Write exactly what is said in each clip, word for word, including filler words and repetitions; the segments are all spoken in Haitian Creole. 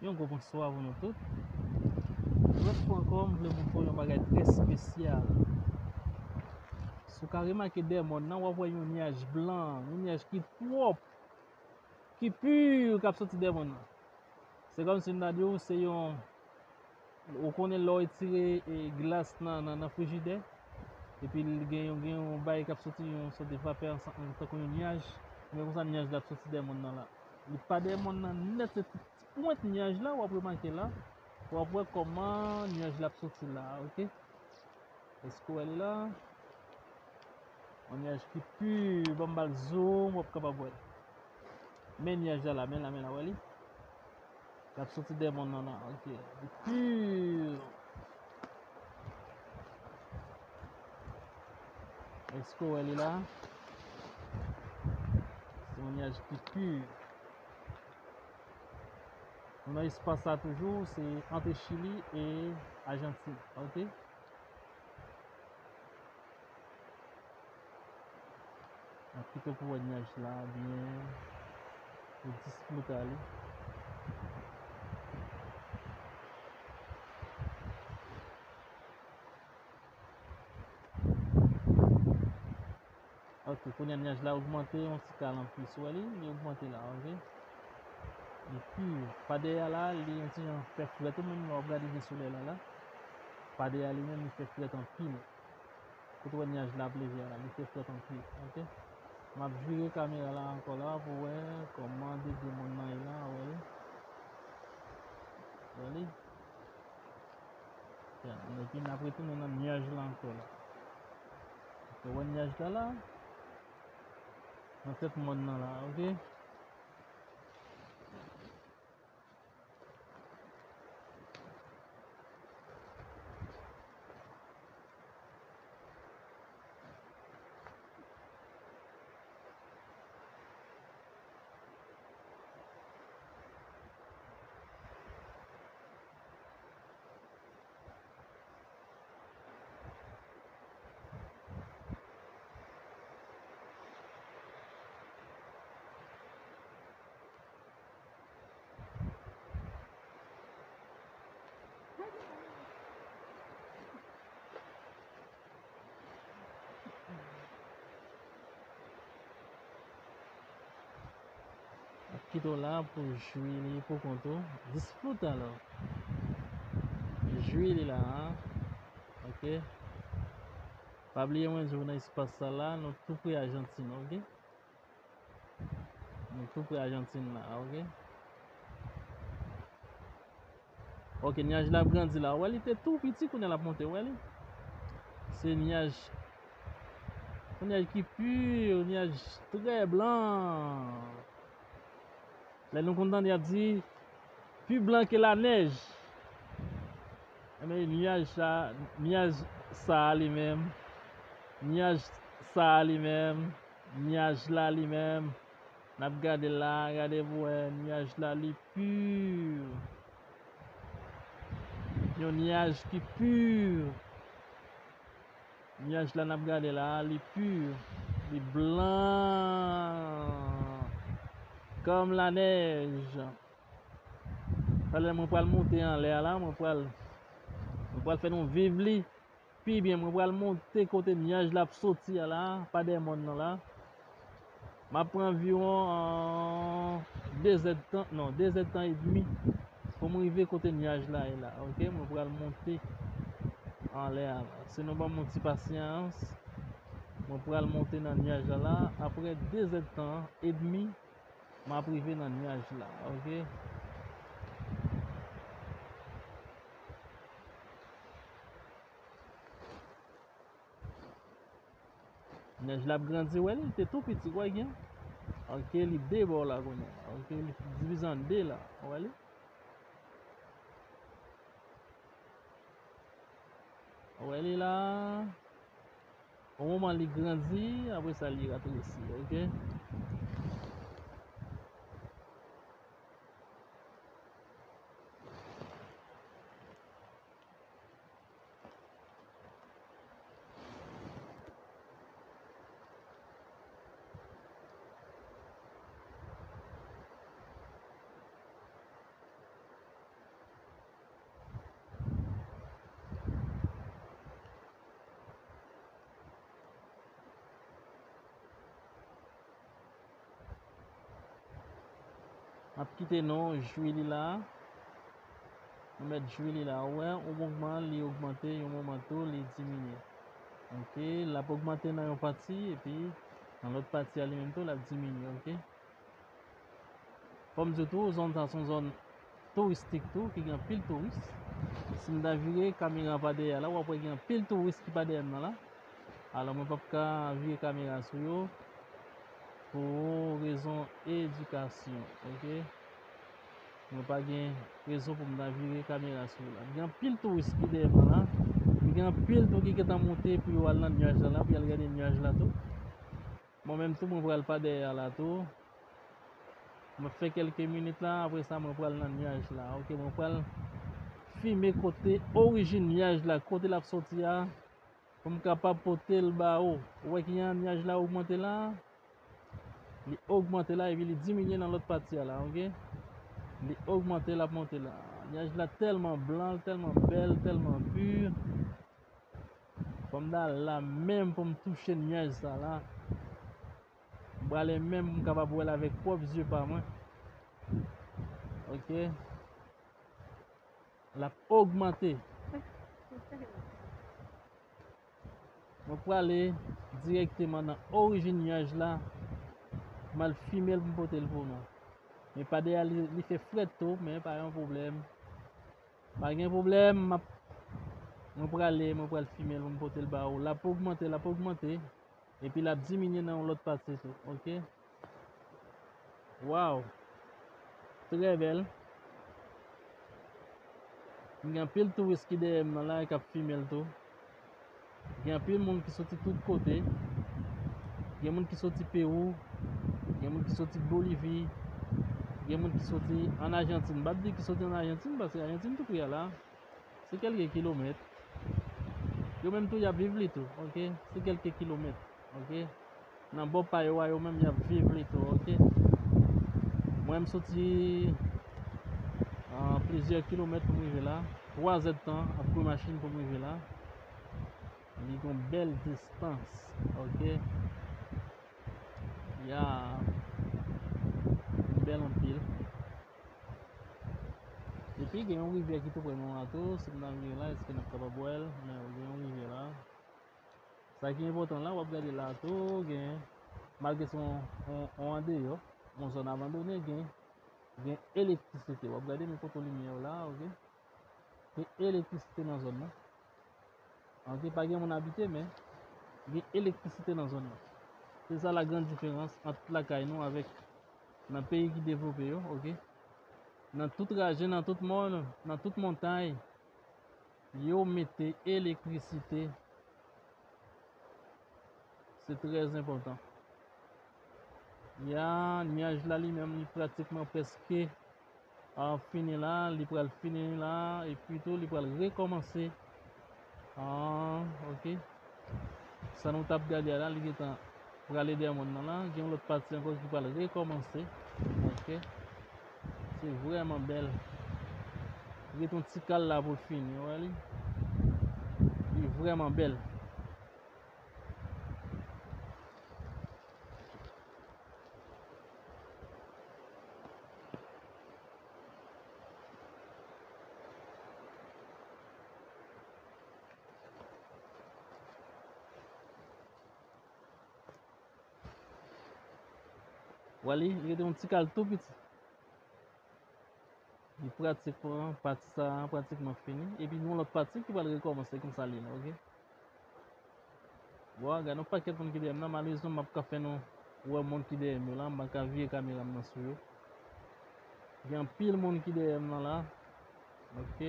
Yon gwo bonswa pou nou tout. Yon lòt fwa ankò, m vle montre w yon bagay trè espesyal. Si w ka remake dèyè mòn nan, w ap wè yon nyaj blan, yon nyaj ki pwòp, ki pi, k ap soti dèyè mòn nan. Se kòmsi m ta di w, se yon, ou konnen lè w retire, e, glas nan, nan, nan frijidè, epi l gen yon, gen yon bagay k ap soti, yon sòt de vapè, ansan-, tankou yon nyaj, men konsa nyaj la ap soti dèyè mòn nan la. Li pa dèyè mòn nan nèt, se ti pwent nyaj la, w ap remake la. W ap wè kòman nyaj la ap soti la, oke? Èske w wè li la? Yon nyaj ki pi, ban m ba l zoom, w ap kapab wè l. Men nyaj la la, men la, men la, w wè li? L ap soti dèyè mòn nan la, oke. Li pi. Èske w wè li la? Se yon nyaj ki pi. Nou nan espas sa toujou, se ant Chili e Ajantin, oke? N ap kite w pou w wè nyaj la byen, pou w disfouta li. Ok, kounye a nyaj la ogmante yon ti kal anplis. Ou wè li? Li ogmante la, ok? Li pi. Pa dèyè a la, li yon ti jan fè frèt ou menm lè w ap gade vye solèy la la. Pa dèyè a li menm, li fè frèt anpil. Kote w wè nyaj la ap leve a la, li fè frèt anpil, ok? M ap vire kamera la ankò la pou w wè kòman degre mòn nan ye la, ou wè li? Ou wè li? Epi n ap retounen nan nyaj la ankò la. Ou wè nyaj la la? Nan tèt mòn nan la, ok? Ap kite w la pou w jwi li pou kont ou. Disfruta lo. Jwi li la, ok? Pa bliye mwen di w nan espas sa la, nou tou pre Ajantin, ok? Nou tou pre Ajantin la, ok? Ok, nyaj la ap grandi la. Ou wè, li te tou piti, kounye a l ap monte, ou wè li? Se nyaj, yon nyaj ki pi, yon nyaj trè blan. Lè nou konn tande y ap di, plus blanc que la neige. Enben, nyaj sa, nyaj sa a li menm, nyaj sa a li menm, nyaj la li menm, n ap gade la, gade pou wè, nyaj la li pi. Yon nyaj ki pi. Nyaj la n ap gade la, li pi, li blan kòm lanèj. Talè mwen pral monte anlè a la, mwen pral, mwen pral fè nou viv li pi byen. Mwen pral monte kote nyaj la ap soti a la, pa dèyè mòn nan la. M ap pran anviwon, euh, de zèdtan, non, de zèdtan edmi pou m rive kote nyaj la ye la, ok? Mwen pral monte anlè a la. Si nou ban m yon ti pasyans, mwen pral monte nan nyaj la la. Apre de zèdtan edmi, m ap rive nan nyaj la, ok? Nyaj la ap grandi, wè li, li te tou piti, wè gen. Ok, li de bò la kounye a. Ok, li divize an de la, wè li. Wè li la. Yon moman li grandi, apre sa li retresi, ok. Ap kite nou jwi li la. Nou mèt jwi li la. Ou wè, yon mouvman li ogmante, yon moman tou li diminye. Ok, l ap ogmante nan yon pati, epi nan lòt pati a li menm tou, l ap diminye, ok. Fò m di w tou, zòn sa se yon zòn touristik tou, ki gen anpil touris. Si m ta vire kamera pa dèyè la, w ap wè gen anpil touris ki pa dèyè m nan la. Alò, mwen p ap ka vire kamera sou yo pou rezon edikasyon, ok? Mwen pa gen rezon pou m ta vire kamera sou yo la. Gen anpil touris ki dèyè mwen la. Gen anpil tou ki gentan monte pou yo al nan nyaj la, la, pou y al gade nyaj la tou. Mwen menm tou, mwen pral pa dèyè a la tou. Mwen fè kèlke minit la, apre sa, mwen pral nan nyaj la. Ok, mwen pral filme kote orijin nyaj la, kote l ap soti a, pou m kapab pote l ba ou. Ou wè kijan nyaj la ogmante la? Li ogmante la, epi li diminye nan lòt pati a la, ok? Li ogmante, l ap monte la. Nyaj la tèlman blan, tèlman bèl, tèlman pi. Fò m ta la menm pou m touche nyaj sa la. M prale menm pou m kapab wè l avèk pwòp zye pa mwen. Ok. L ap ogmante. Mwen prale dirèkteman nan orijin nyaj la. M al filme l pou m pote l pou nou. Men pa dèyè li, li fè frèt tou, men pa yon pwoblèm. Pa gen pwoblèm, m ap, mwen prale, mwen pral filme l pou m pote l ba ou. L ap ogmante, l ap ogmante. Epi l ap diminye nan yon lòt pati tou, ok? Waw! Trè bèl. M gen anpil touris ki dèyè m nan la, k ap filme l tou. Gen anpil moun ki soti tout kote. Gen moun ki soti Pewou, gen moun ki soti Bolivi, gen moun ki soti ann Ajantin. M p ap di ki soti ann Ajantin, paske Ajantin tou pre a la. Se kèlke kilomèt. Yo menm tou, y ap viv li tou, ok? Se kèlke kilomèt, ok? Nan bò pa yo a, yo menm, y ap viv li tou, ok? Mwen, m soti, ah, plizyè kilomèt pou m rive la. Twa zèdtan ap gwo machin pou m rive la. Li gon bèl distans, ok? Ya, li bèl anpil. Epi gen yon rivyè ki tou prè nou an tou, si n ta vire la, èske n ap kapab wè l? Men gen yon rivyè la. Sa ki enpòtan la, w ap gade la tou, gen, malgre se yon, yon, yon andeyò, yon zòn abandone, gen, gen elektrisite. W ap gade men poto limyè yo la, ok? Gen elektrisite nan zòn nan. Ok, pa gen moun abite, men gen elektrisite nan zòn nan. Se sa la grande différence ant lakay nou avèk nan peyi ki devlope yo, ok? Nan tout raje, nan tout mòn, nan tout montay, yo mete elektrisite. Se trè enpòtan. Ya, nyaj la li menm, li pratikman prèske, ah, fini la, li pral fini la, epi tou, li pral rekòmanse. Ah, ok. Sa nou t ap gade a la, li gentan prale dèyè mòn nan la. Gen yon lòt pati ankò ki pral rekòmanse. Ok. Se vrèman bèl. Ret yon ti kal la pou l fini, ou wè li? Li vrèman bèl. Wè li, li rete yon ti kal tou piti. Li pratikman, pati sa a pratikman fini. Epi gen yon lòt pati ki pral rekòmanse konsa li la, ok? Bon, gade yon pakèt moun ki dèyè m nan. Malerezman, m ap ka fè nou wè moun ki dèyè m yo la. M pa ka vire kamera m nan sou yo. Gen anpil moun ki dèyè m nan la. Ok.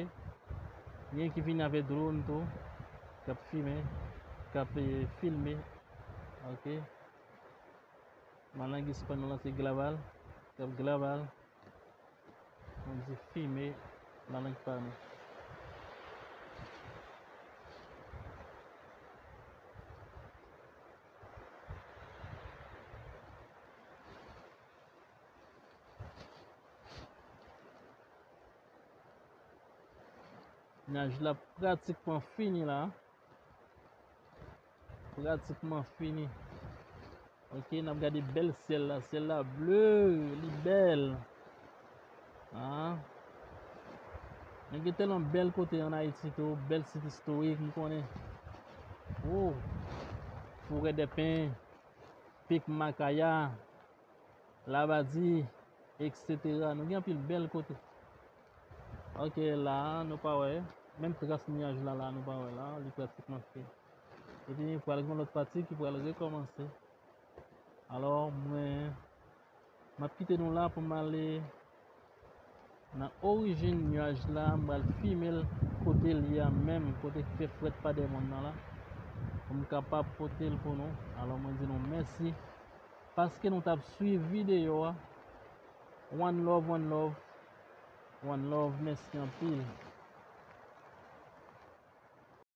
Gen ki vini avèk dwòn tou. K ap fimen. K ap, eh, filme. Ok. Nan lang espanyòl la, se grabar. K ap grabar. Nou di fime nan lang pa nou. Nyaj la pratikman fini la. Pratikman fini. Ok, n ap gade bèl syèl la. Syèl la ble, li bèl. Ah. Men gen tèlman bèl kote an Ayiti tou, bèl sit istorik, m konnen. Oh. Forêt des Pins, Pic Macaya, Labadie, et cetera. Nou gen anpil bèl kote. Ok, la, nou pa wè. Menm tras nyaj la, la, nou pa wè la. Li pratikman fini. Epi, pral gen lòt pati ki pral rekòmanse. Alò, mwen, m ap kite nou la pou m ale nan orijin nyaj la, m pral filme l kote l ye a menm, kote k fè frèt pa dèmonn nan la, pou m kapab pote l pou nou. Alò, mwen di nou mèsi paske nou t ap swiv videyo a. One love, one love, one love, mèsi anpil.